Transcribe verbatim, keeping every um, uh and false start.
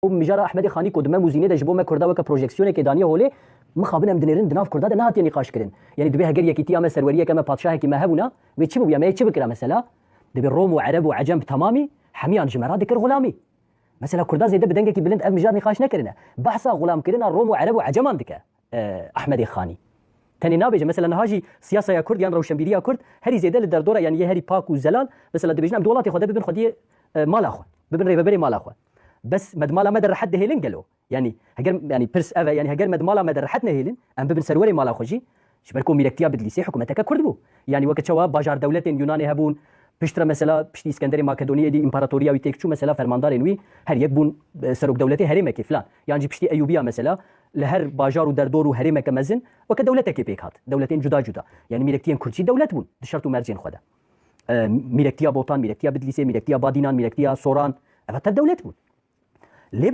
Û mijara Ehmedê Xanî ku di me muzînê de ji bo me Kurda weke projeksiyonekê daniye holê, mixabin em dinêrin di nav Kurda de nehatiye nîqaş kirin. Yanî dibê heger yekîtiya me, serweriyeke me, padşahekî me hebûna, wê çi bûya? Me yê çi bikira mesela? Dibê Rom û Ereb û Ecem bi temamî hemiyan ji me re dikir xulamî. Mesela Kurda zêde bi dengekî bilind ev mijar nîqaş nekirine. Behsa xulamkirina Rom û Ereb û Eceman dike, e, Ehmedê Xanî. Tenê nabêje, mesela niha jî siyasaya Kurd yan rewşenbîriya Kurd herî zêde li derdora, yanî yê herî pak û zelal, mesela dibêjin em di welatê xwe de bibin xwediyê, e, mala xwe, bibin rêveberê mala xwe. Bes me di mala me de rehet dihêlin gelo? Yanî heger, yanî pirs ev e, yanî heger me di mala me de rehet nehêlin, em bibin serwerê mala xwe jî, ji ber ku mîrektiya Bidlîsê hikûmeteke Kurd bû. Yanî weke çawa bajar dewletên Yunanê hebûn, piştre mesela piştî Îskenderê Makedoniyê dî împaratoriya wî têk çû, mesela fermandarên wî her yek bûn, e, serok dewletê herêmekê filan. Yan jî piştî Eyûbiya mesela li her bajar û derdor û herêmeke mezin weke dewletekê pêk hat. Dewletên cuda cuda. Yanî mîrektiyên Kurd jî dewlet bûn di şert û mercên xwe de. E, mîrektiya Botan, mîrektiya Bidlîsê, mîrektiya Badînan, mîrektiya Soran. Ev tev dewlet bûn. Lê